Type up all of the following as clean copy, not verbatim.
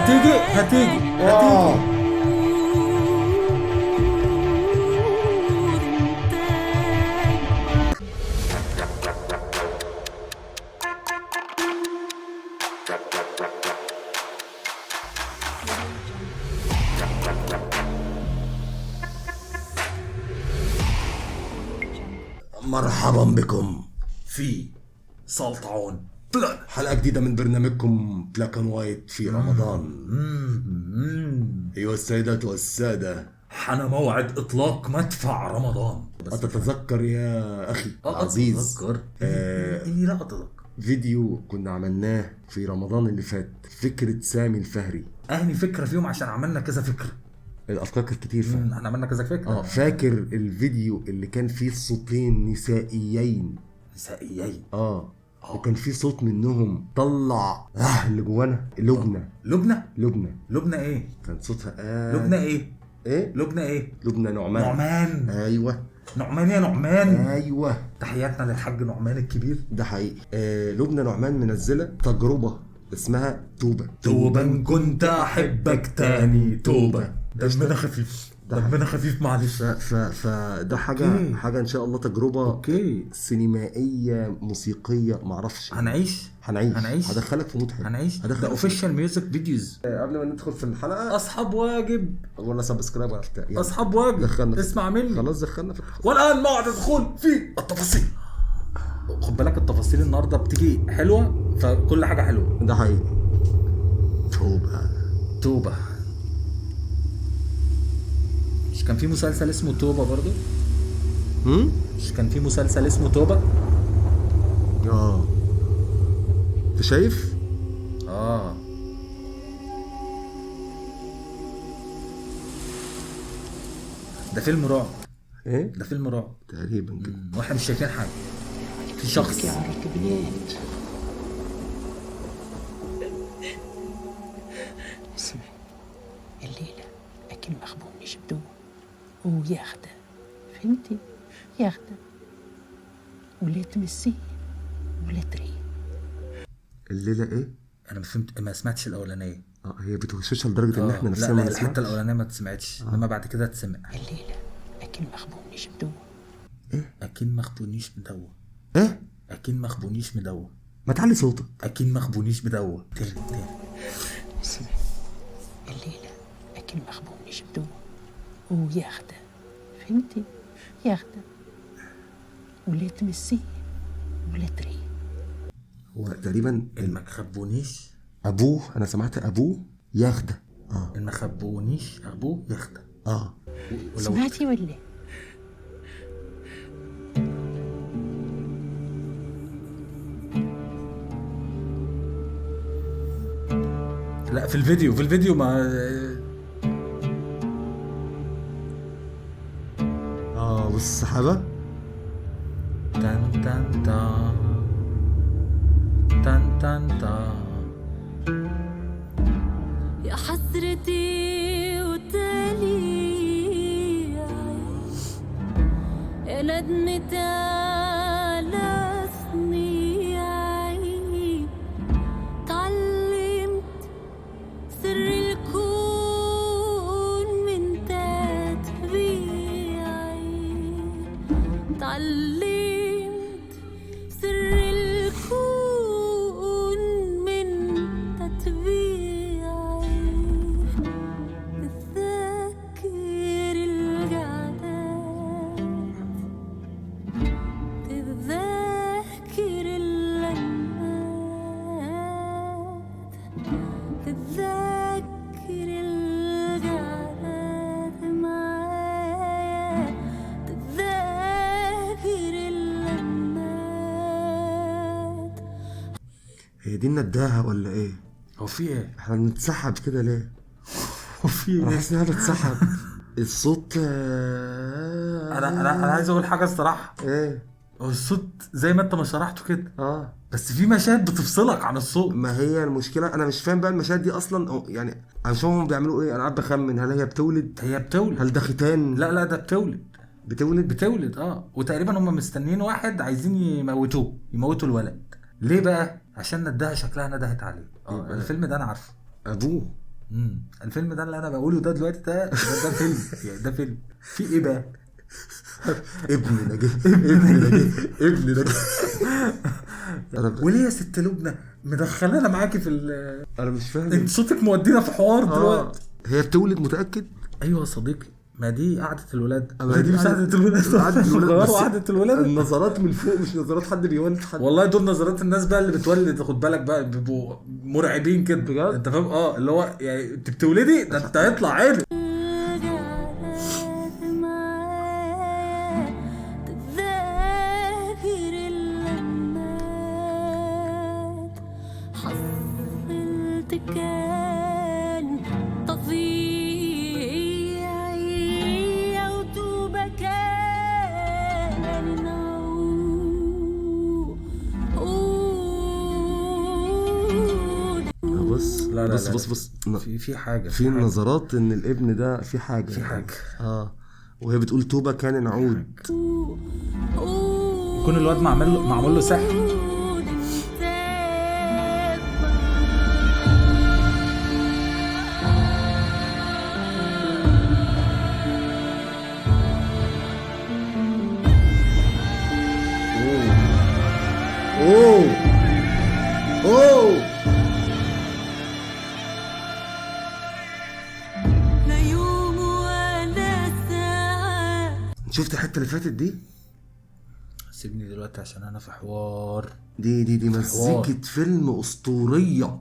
هتيجي هتيجي هتيجي. مرحبا بكم في سلطعون بلاك، حلقة جديدة من برنامجكم Black and White في رمضان. أيها السيدات والسادة، حان موعد إطلاق مدفع رمضان. أتتذكر يا أخي العزيز؟ أتذكر. إني لا أتذكر. فيديو كنا عملناه في رمضان اللي فات، فكرة سامي الفهري. أهني فكرة فيهم عشان عملنا كذا فكرة. الأفكار كانت كتير فعلا. احنا عملنا كذا فكرة. فاكر الفيديو اللي كان فيه صوتين نسائيين؟ نسائيين. وكان في صوت منهم طلع اللي جوانا. لبنى. لبنى؟ لبنى. لبنى ايه؟ كان صوتها لبنى ايه؟ ايه؟ لبنى ايه؟ لبنى نعمان. نعمان. ايوه نعمان يا نعمان. ايوه، تحياتنا للحاج نعمان الكبير. ده حقيقي. لبنى نعمان منزله تجربه اسمها توبه. توبه إن كنت احبك تاني توبه. دمنا خفيف، دمنا خفيف معلش. فده حاجة حاجة ان شاء الله تجربه okay سينمائية موسيقية، معرفش. هنعيش هنعيش، هدخلك في mood حلو. هنعيش. ده official music videos. قبل ما ندخل في الحلقة، اصحاب واجب ولا subscribe ولا بتاع، اصحاب واجب اسمع مني. خلاص دخلنا في التفاصيل. والان موعد الدخول في التفاصيل. خد بالك التفاصيل النهارده بتيجي حلوة، فكل حاجة حلوة. ده حقيقي. توبه توبه. مش كان في مسلسل اسمه توبة برضو؟ مش كان في مسلسل اسمه توبة؟ انت شايف؟ ده فيلم رعب. ايه؟ ده فيلم رعب تقريبا كده. واحنا مش شايفين حاجة. في شخص. اسمع، الليلة أكل مخبوم يشبدوه وياخده، فهمتي؟ ياخده ولا تمسيه ولا تريه. الليلة ايه؟ انا ما فهمت، ما سمعتش الاولانية. هي بتوشوشها لدرجة ان احنا نفسنا ما نسمعش. الحتة الاولانية ما تسمعتش، انما بعد كده تسمع. الليلة اكل مخبونيش بدوه. ايه؟ اكل مخبونيش بدوه. ايه؟ اكل مخبونيش مدوه. ما تعلي صوتك. اكل مخبونيش بدوه. تاني تاني. اسمع، الليلة اكل مخبونيش بدوه وياخده، فهمتي؟ ياخده ولا تمسيه ولا تريه. هو تقريبا ما تخبونيش ابوه. انا سمعت ابوه ياخده. ما خبونيش ابوه ياخده. سمعتي ولا؟ لا، في الفيديو، في الفيديو ما والسحابة. تن تن تن تن تن تن. يا حسرتي وتالي يا ندمتي على صنيعي، تعلمت سر الكون من تتبيعي، تعلمت سر الكون من تتبيعي، تذكر القعدات، تذكر اللمات، تذكر القعدات معايا، تذاكر اللمات. هي دي نداها ولا ايه؟ هو في ايه؟ احنا بنتسحب كده ليه؟ هو في ايه؟ انا حاسس انها بتسحب الصوت. انا عايز اقول حاجة الصراحة. ايه؟ هو الصوت زي ما انت ما شرحته كده، بس في مشاهد بتفصلك عن الصوت. ما هي المشكلة انا مش فاهم بقى المشاهد دي اصلا، يعني انا مش فاهم هم بيعملوا ايه. انا قاعد بخمن، هل هي بتولد؟ هي بتولد. هل ده ختان؟ لا لا، ده بتولد. بتولد. وتقريبا هم مستنيين واحد عايزين يموتوه، يموتوا الولد. ليه بقى؟ عشان ندها شكلها ندهت عليه. الفيلم ده انا عارفه. ابوه. الفيلم ده اللي انا بقوله ده دلوقتي ده فيلم يعني، ده فيلم في ايه بقى؟ ابن نجاة، ابن نجاة، ابن نجاة. وليه يا ست لبنى مدخلانا معاكي في انا مش فاهم، انت صوتك مودينا في حوار دلوقتي. هي بتولد متاكد؟ ايوه يا صديقي، ما دي قعدة الولاد، دي مش قعدة الولاد، قعدة الولاد. النظرات من فوق مش نظرات حد بيولد حد، والله دول نظرات الناس بقى اللي بتولد، خد بالك بقى بيبقوا مرعبين كده، انت فاهم؟ اللي هو يعني انت بتولدي ده انت هيطلع عينك. بص بص بص، في حاجة في النظرات ان الابن ده في حاجة، في حاجة. وهي بتقول توبه كان نعود، يكون الواد معمول له سحر. اوه اوه شفت الحتة اللي فاتت دي؟ سيبني دلوقتي عشان انا في حوار. دي مزيكة فيلم اسطورية،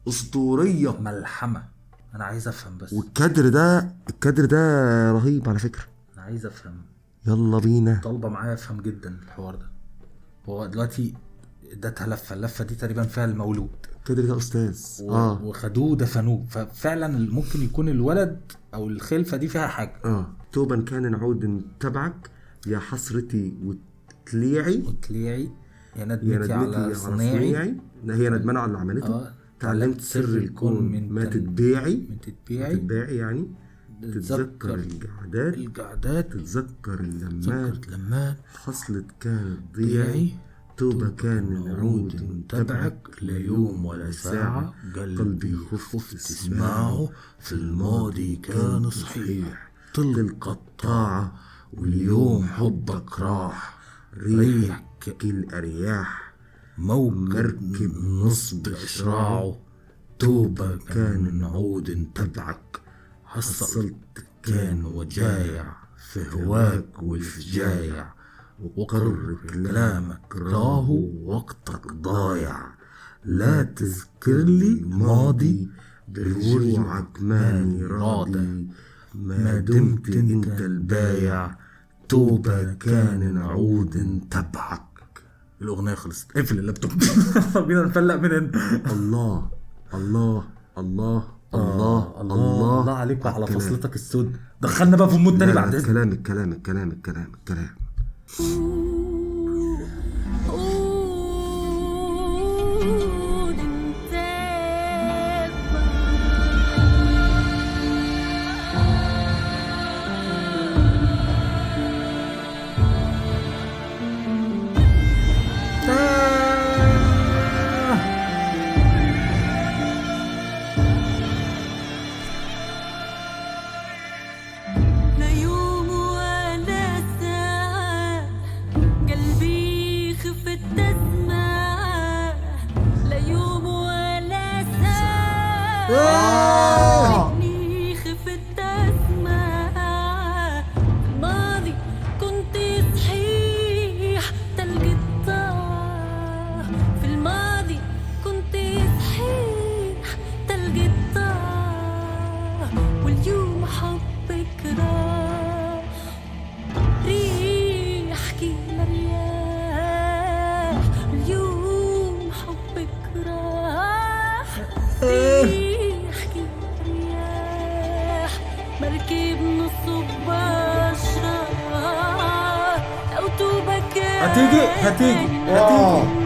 اسطورية ملحمة. انا عايز افهم بس. والكادر ده، الكادر ده رهيب على فكرة. انا عايز افهم. يلا بينا. طالبه معايا افهم جدا الحوار ده. هو دلوقتي ادتها لفه، اللفة دي تقريبا فيها المولود. الكادر ده استاذ. وخدوه دفنوه، ففعلا ممكن يكون الولد او الخلفة دي فيها حاجة. توبا كان نعود تبعك يا حسرتي وتليعي، وتليعي يا ندمتي على صنيعي. هي ندمانه على اللي عملته. تعلمت سر الكون من ما تتبيعي، من تتبيعي يعني تتذكر القعدات، القعدات، تتذكر اللمات، اللمات، حصلت كانت ضيعي. توبة كان نعود تبعك لا يوم ولا ساعة، قلبي خفت تسمعه، في الماضي كان صحيح، تلقى الطاعة واليوم حبك راح، ريحك الأرياح، موكب نصب إشراعه، توبة كان نعود تبعك، حصلت كان وجايع في هواك والفجايع، وقر كلامك راهو وقتك ضايع، لا تذكر لي ماضي برجوعك ماني راضي، ما دمت انت البايع، توبة كان نعود تبعك. الأغنية خلصت، اقفل اللابتوب. بينا نفلق من هنا. الله الله الله الله الله الله عليك وعلى فصلتك السود. دخلنا بقى في mood تاني بعد الكلام الكلام الكلام الكلام الكلام. هتيجي هتيجي هتيجي.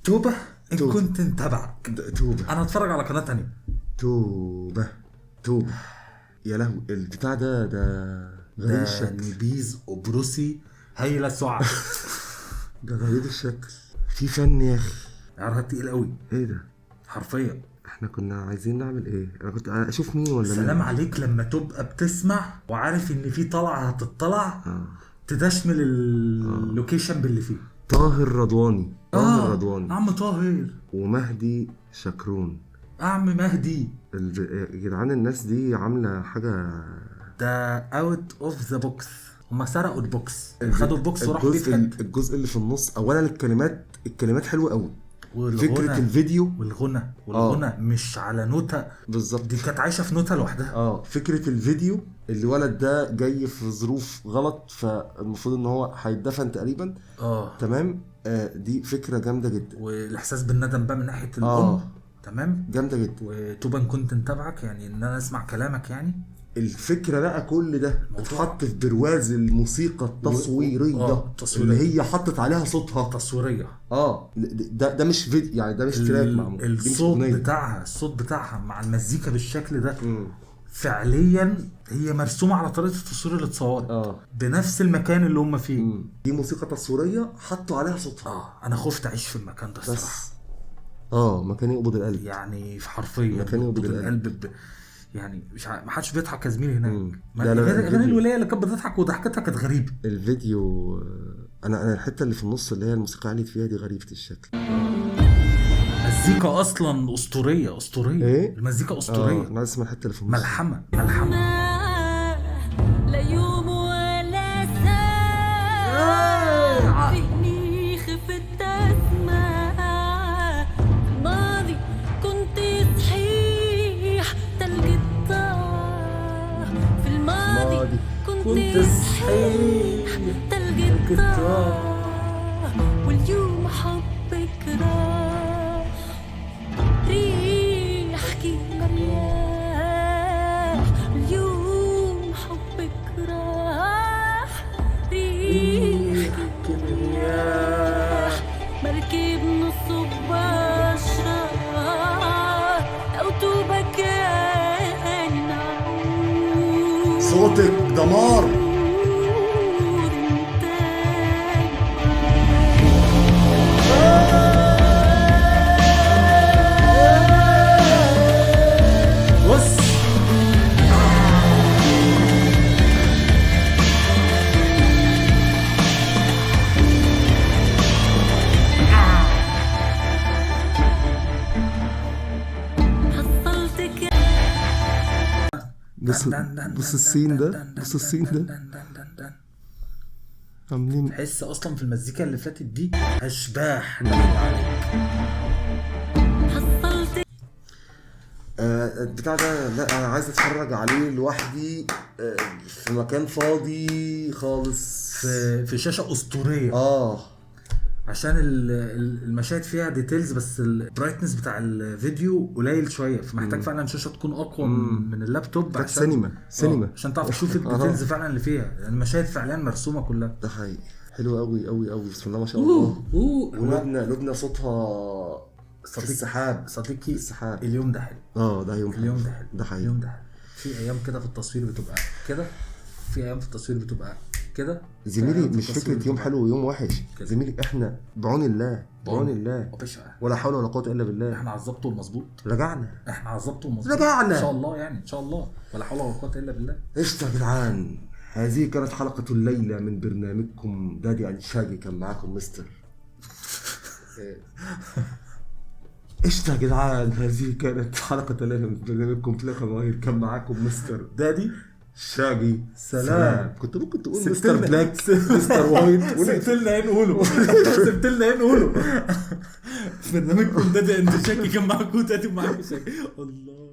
توبه ان كنت تبعك. توبه. انا هتفرج على قناة ثانية. توبه توبه. يا لهوي البتاع ده غريب الشكل. نبيذ قبرصي هايلة سعى. ده غريب الشكل، في فن يا اخي. عرها تقيل قوي. ايه ده حرفيا؟ احنا كنا عايزين نعمل ايه؟ انا كنت اشوف مين ولا مين. سلام عليك لما تبقى بتسمع وعارف ان في طلعه هتطلع تدشمل ال location باللي فيه. طاهر رضواني. طاهر رضواني. عم طاهر ومهدي شكرون. عم مهدي. يا جدعان الناس دي عامله حاجة، ده out of the box. هما سرقوا ال box، خدوا ال box وراحوا بيه في حتة. الجزء اللي في النص اولا الكلمات حلوة قوي، فكرة الفيديو والغنى مش على نوتة بالظبط، دي كانت عايشه في نوتة لوحدها. فكرة الفيديو، الولد ده جاي في ظروف غلط، فالمفروض ان هو هيتدفن تقريبا. تمام. دي فكرة جامدة جدا، والاحساس بالندم بقى من ناحية الام. تمام، جامدة جدا. وتوبا كنت متابعك يعني، ان انا اسمع كلامك يعني. الفكرة بقى كل ده اتحط في برواز الموسيقى التصويرية اللي هي حطت عليها صوتها تصويرية. ده مش فيديو يعني، ده مش track معمول، الصوت بتاعها، الصوت بتاعها مع المزيكا بالشكل ده. فعليا هي مرسومه على طريقه التصوير اللي اتصورت بنفس المكان اللي هم فيه. دي موسيقى تصويرية حطوا عليها صوتها. انا خفت اعيش في المكان ده الصراحة. مكان يقبض القلب يعني، حرفيا مكان يقبض القلب. يعني مش ما حدش بيضحك يا زميلي هناك. غير الولاية اللي كانت بتضحك وضحكتها كانت غريبة. الفيديو انا الحتة اللي في النص اللي هي الموسيقى عليت فيها دي غريبة الشكل. المزيكا اصلا اسطورية اسطورية. إيه؟ المزيكا اسطورية. انا عايز اسمع الحتة اللي في النص. ملحمة ملحمة. لا يوم ولا ساعة فهني خفت اسمع الماضي، كنت صحيح تلقى في الماضي، كنت صحيح تلقى واليوم حبك راح ريح كي مرياح، اليوم حبك راح ريح كي مرياح، مركب نص بشرة أو توبك صوتك دمار. بص بص السين ده، بص السين ده عاملين تحس اصلا في المزيكا اللي فاتت دي اشباح عليك. البتاع ده لا انا عايز اتفرج عليه لوحدي في مكان فاضي خالص، في شاشة اسطورية. عشان المشاهد فيها details، بس ال brightness بتاع الفيديو قليل شوية، فمحتاج فعلا شاشة تكون اقوى من اللابتوب عشان سينما عشان تعرف تشوف ال details فعلا اللي فيها. المشاهد فعلا مرسومه كلها. ده حقيقي حلو قوي قوي قوي، بسم الله ما شاء الله. ولبنى صوتها صديق السحاب، صديقي السحاب. اليوم ده حلو. ده يوم حلو. اليوم ده حلو، ده حقيقي. اليوم ده حلو. في ايام كده في التصوير بتبقى كده، في ايام في التصوير بتبقى كده. زميلي مش فكرة يوم حلو ويوم وحش كده. زميلي احنا بعون الله، بعون الله، ولا حول ولا قوة الا بالله. احنا على الظبط والمظبوط رجعنا، احنا على الظبط والمظبوط رجعنا ان شاء الله، يعني ان شاء الله، ولا حول ولا قوة الا بالله. قشطه يا جدعان، هذه كانت حلقة الليلة من برنامجكم دادي and شاجي. كان معاكم مستر قشطه يا جدعان، هذه كانت حلقة الليلة من برنامجكم Black and White. كان معاكم مستر دادي شاجي. سلام. كنت ممكن تقول مستر Black، مستر White، سبت لنا ايه نقوله، سبت لنا ايه نقوله. برنامجكم دادي and شاجي، كان معاكم دادي ومعاكم شاجي. الله.